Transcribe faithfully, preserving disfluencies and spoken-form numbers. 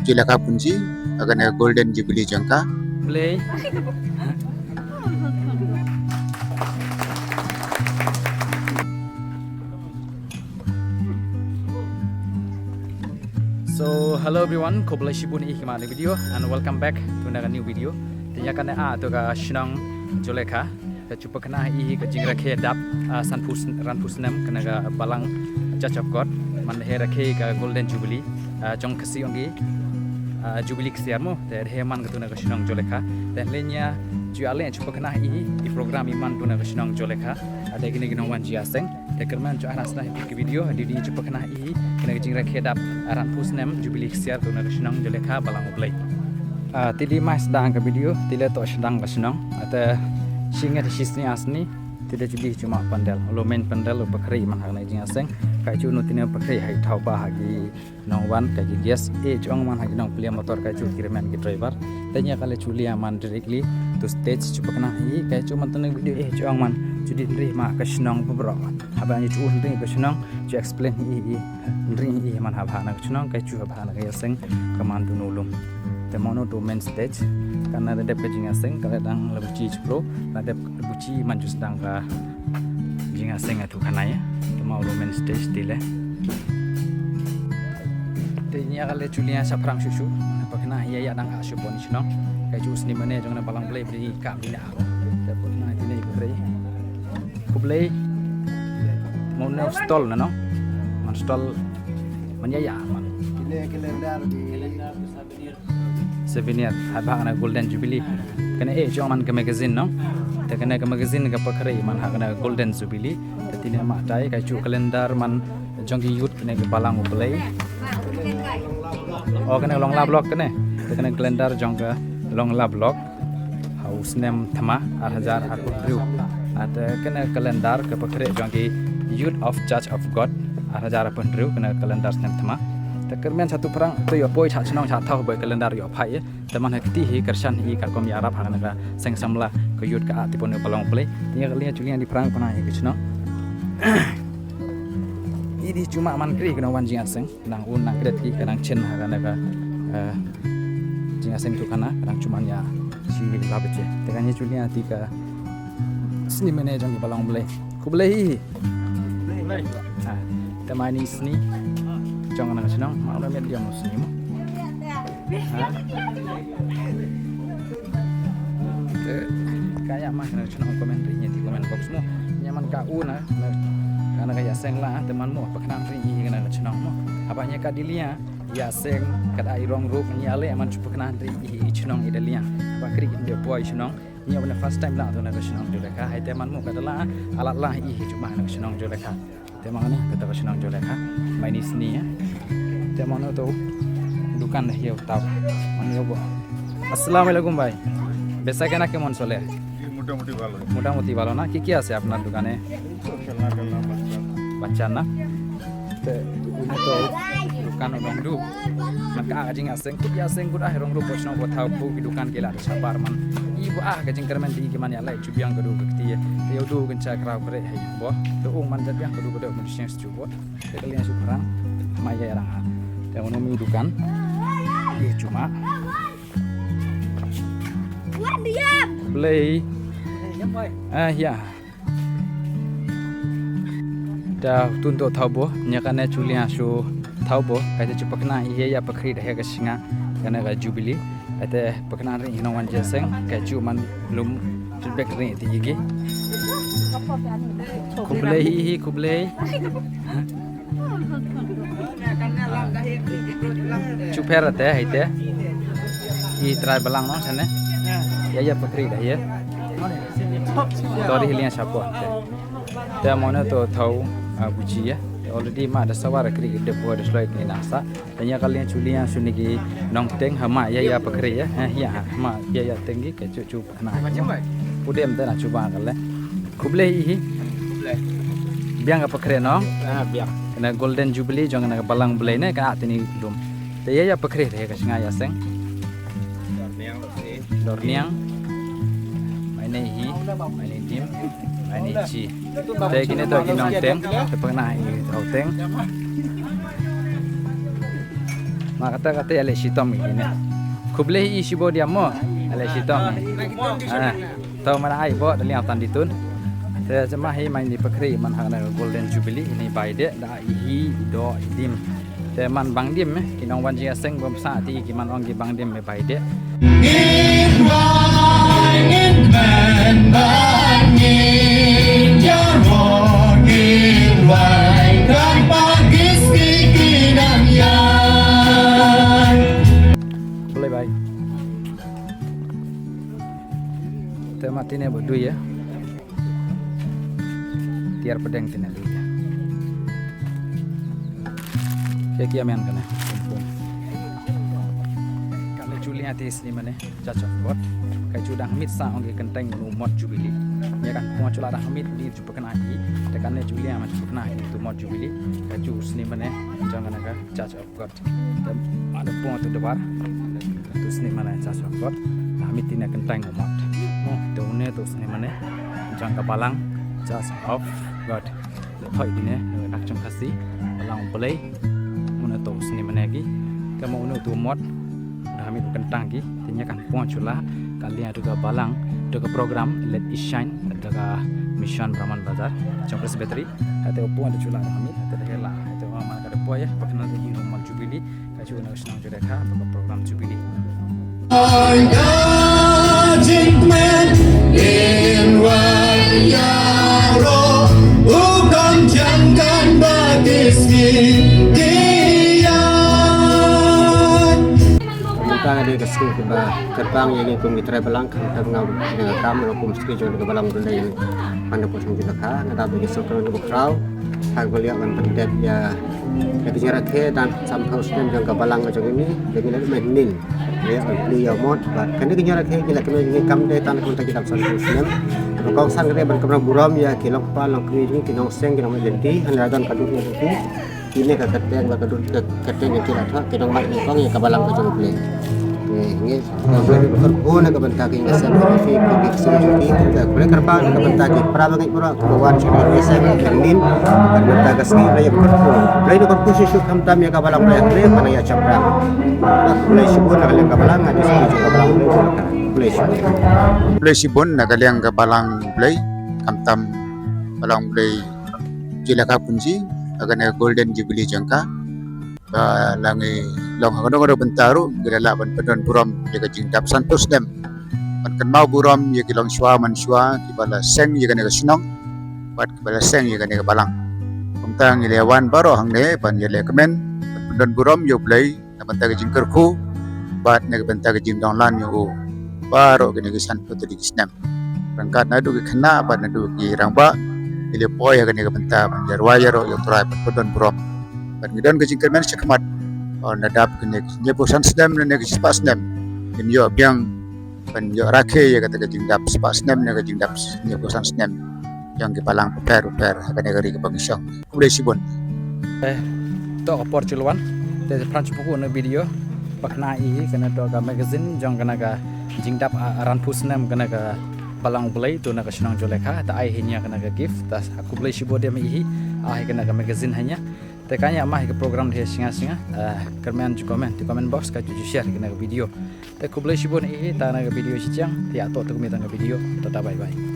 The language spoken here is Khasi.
Julekha Pynji ha kane ka Golden Jubilee jong ka. Blei. So hello everyone, khublei shibun ïa phi ha kane ka video and welcome back to another new video. Te ïa kane ah to ka shnong Julekha. Ka shu pynkynmaw ïa ka jingrakhe dap, ah, sanphew sn-, sanphew snem kane ka balang Church of God. Man hei rakhe ka Golden Jubilee, ah, jong ka shnong jong ngi, ah, Jubilee ksiar mo. Te hei man katto katne ka shnong Julekha. Te lehse ïa ju ale shu pynkynmaw ïa i program i man katto katne ka shnong Julekha. Ah, te kine ki nongwan jingïaseng. Te kyrmen shu ah na sna hi ka video, dei dei shu pynkynmaw ïa kane ka jingrakhe dap, ah, sanphew snem Jubilee ksiar katto katne ka shnong Julekha balang U Blei. Ah, te dei ma sdang ka video, te lehse to sdang ka shnong. Ah, te shi ngi te shi sni ah sni. Te dei ju dei ju ma pandal. Ulu main pandal u pynkhreh man ha kane ka jingïaseng. Ka ju no tine pynkhreh ha i thaw ba ha ki nongwan ka ki guest. Eh, ju ong man ha ki nongplie motor ka ju kyrmen ki driver. Te ïa ka lehse ju leit man directly to stage shu pynkynmaw ïa ka ju man tang video eh ju ong man ju dei hynrei ma ka shnong bubro. Haba ngi ju hynrei ka shnong ju explain ïa i hynrei i man haba na ka shnong ka ju haba na ka ïaseng ka man tu nulum. Te mano to main stage. Kane dep ka jingïaseng ka dang la buchi chipro, la dep buchi man ju sdang ka jingïaseng atu kane ïa. Te mano to main stage te leh. Te ïa ka lehse ju leit shaphrang shuh shuh. Pynkynmaw ïa ïa dang ah shuh pon shnong. Ka ju sni mane jong na balang Blei bri ka bri na. Te pynkynmaw ïa ne bri. Khublei. Mano stall na no. Man stall. Man ïa ïa man. Kine calendar di. Souvenir, haba na Golden Jubilee. Kane eh jong man ka magazine no. Te kane ka magazine ka pynkhreh man ha kane Golden Jubilee. Te tine ma tai ka ju calendar man jong ki youth kane ka balang U Blei. Oh, kane Longla Block kane. Te kane calendar jong ka Longla Block. Ha u snem thma ar hajar arphew hynriew. Ah, te kane calendar ka pynkhreh jong ki Youth of Church of God ar hajar arphew hynriew kane calendar snem thma. Te kyrmen sha tu pyrang to ïa poi sha shnong sha thaw ba calendar ïa phai. Te man ha kti hi kyrshan hi ka kom ïarap ha kane ka seng samla ka youth ka ah tipo ne balang U Blei. Ïa ka lehse ju leit di pyrang pynah hi ka shnong. I dei ju ma man kri ka nongwan jingïaseng. Nang un nang kret ki ka nang chen ha kane ka, eh, jingïaseng tu kane ka nang ju man ïa shi la bete. Te kane ju leit di ka sni mane jong ki balang U Blei. Khublei hi. Ha, te ma ini sni jong kane ka shnong, ma u la met ïa u sni mo. Ha? Te ka ïa ma kane ka shnong comment ri ïa ti comment box mo. Ïa man ka u na, na, kane ka ïaseng la, te man mo, pynkynmaw ri ïa kane ka shnong mo. Haba ïa ka dei leit ïaseng, ka dei rong rup, ïa leh man shu pynkynmaw ri ïa i shnong i dei leit. Haba kri ki dei poi shnong, ïa u na first time la tu na ka shnong Julekha, hai te man mo ka dei la, alat la i hi ju ma na ka shnong Julekha. Te ma ne, kata ka shnong Julekha. Ma ini sni ïa. Te mano to dukan dah ïa u tau. Mano ïa bo. Assalamualaikum bhai. Besa kena kemon sole? মোটামুটি ভালো। মোটামুটি ভালো না? কি কি আছে আপনার দোকানে? খেলনা টেলনা, বাচ্চা। বাচ্চা না? Te une to dukan u nongdu. Man ka ah jingïaseng kut ïaseng kut ah rong rup shnong bo thaw bu ki dukan ki la shabar man. I bo ah ka jingkyrmen di ki man ïa lai. Ju biang ka du ka kti. Te ïa u du kan cha kraw kre hai bo. Te ung man da biang ka du ka du kan seng ju bo. Te ka liang shu pyrang. Ma ïa rang ha. Te unu mi dukan. Ïa ju ma. Blei. Ah ïa. Da tun to thaw bo, nya kane ju liang shu thaw bo, ka ju pynkynmaw ïa ïa pynkhreh da ïa ka shnong, kane ka Jubilee. Ate pynkynmaw ri ïa nongwan jingïaseng, ka ju man lum feedback ri ti igi. Khublei hi hi, khublei. Ju pher ate, hi te. I trai balang nong sane. Ïa ïa pynkhreh da ïa. Tori hi liang shapo ate. Te mano to thaw, ah, buchi ïa. Already ma da sawar kri de bo da sloi ni nasa. Te ïa ka liang ju liang shu ni ki nongteng ha ma ïa ïa pynkhreh ïa. Ha ïa ha ma ïa ïa teng ki ka ju ju na. Pudem te na ju ba ka le. Khublei hi hi. Biang ka pynkhreh nong. Ah, biang. Kane Golden Jubilee jong kane ka balang Blei ne ka ah tini lum. Te ïa ïa pynkhreh te ka shnong ïaseng. Dorniang. Mai ne hi, mai ne dim, mai ne chi. Te kine to ki nongteng, te pynkynmaw hi to teng. Ma kata kata ale shitom ine. Khublei i shibun diam mo. Ale shitom. Ah, to mana ai bo dali atan ditun. Te jema hi main di pakri man hang na Golden Jubilee ini bai de da i hi do i dim. Te man bang dim eh. Ki nong wan jia seng bom sa ti ki man ong ki bang dim me bai de. Boleh bai. Te mati ne berdua ya. Tiar pedeng tine lu ya. Ke kia men kane. Kane Julia ti sni mane. Church of God. Ka ju dang mit sa ong ki kenteng nu mot Jubilee. Nya kan pung chula dang mit di ju pakna i. Te kane Julia ma ju pakna i tu mot Jubilee. Ka ju sni mane jong kane ka Church of God. Te ada pung tu debar. Tu sni mane Church of God. Dang mit ine kenteng nu mot. Mo tu ne tu sni mane jong ka balang Church of God. Thoi dine ne nak chong Khasi balang Blei. Muna to sni mane ki kama unu tu mot. Dang mit kentang ki tinya kan pung chula ka lia tu ka balang tu ka program Let It Shine tu ka Mission Brahman Bazar chong Presbytery. Hate pung tu chula dang mit hate hela hate ma ka de poi ya pakna tu hi mot Jubilee. Ka ju na shnong ju rekha ba ka program Jubilee. Mynta ka dei ka sngi kaba kyrpang ïa ngi kum ki trai balang, khamtam nga, nga kam ruh kum secretary jong ka balang Blei. Hynda pun jong ka, nga dap ïa ka sngewkhia kaba khraw ha kaba ïa ban pyndep ïa ka jingrakhe san phew snem jong ka balang ka jong ngi, jong ngi na mynnin. Ïa ban plie ïa mot bad kane ka jingrakhe ki la kmen ngi kam dei tang kumta ki dap san phew snem. Ba kongsan ka dei ban kynmaw burom ïa ki long kpa long kmie jong ngi, ki nongseng, ki nongmih lynti, hynda don ka dur ïa ki. Kine ka kyrteng ba ka dur ka kyrteng ka ki la thoh ki nongmih nyngkong ïa ka balang ka jong U Blei. Ngi ngi Kyrkhu na ka bynta ka ïing ka sem ka ki ki sum ki ka kule kyrpang na ka bynta ki para bangeit baroh kiba wan sha ka ïing ka sem ka nin ka bynta ka sngi Blei Kyrkhu. Blei Kyrkhu shisha khamtam ïa ka balang Blei Kyrkhu mana ïa chapra. Blei shibun na ka liang ka balang, nga di shisha ka balang Blei Kyrkhu. Blei shibun. Blei shibun na ka liang ka balang Blei khamtam balang Blei Jilaka Punji ha kane Golden Jubilee jong ka. Ba la ngi long ha kano kano bynta ruh ngi la lah ban pyndon burom ïa ka jingdap san phew snem. Ban kynmaw burom ïa ki longshuwa manshuwa kiba la seng ïa kane ka shnong bad kiba la seng ïa kane ka balang. Kumta ngi la wan baroh hangne ban ïalehkmen ban pyndon burom ïa U Blei na ka bynta ka jingkyrkhu bad na ka bynta ka jingdonlang ïa u baroh kine ki san phew tylli ki snem. Ryngkat naduh ki khynnah bad naduh ki rangbah ki la poi ha kane ka bynta ban ïarwai ïaroh ïa U Trai ban pyndon burom. Bad ngi don ka jingkyrmen shakhmat ba na dap kine ki hynñiewphew san snem ne ki shispah snem ngin ïoh biang ban ïoh rakhe ïa kata ka jingdap spah snem ne ka jingdap hynñiewphew san snem jong ki balang bapher bapher ha kane ka ri kaba ngi shong. Khublei shibun. Eh, to ka por chi la wan. Te pran shu pyrkhat na video ba kane i kane to ka magazine jong kane ka jingdap a, aran phew snem kane ka balang Blei tu na ka shnong Jolekha, ta ai hi nia kane ka gift, ta khublei shibun ïa i hi, ai kane ka magazine ha nia. Te ka nia ma hi ka program hi shinga shinga, eh, kyrmen ju comment, tu comment box ka ju ju share kane ka video. Te khublei shibun ïa i hi, ta na ka video shi jiang, te ïa to tu kami ta ka video, tata bye bye.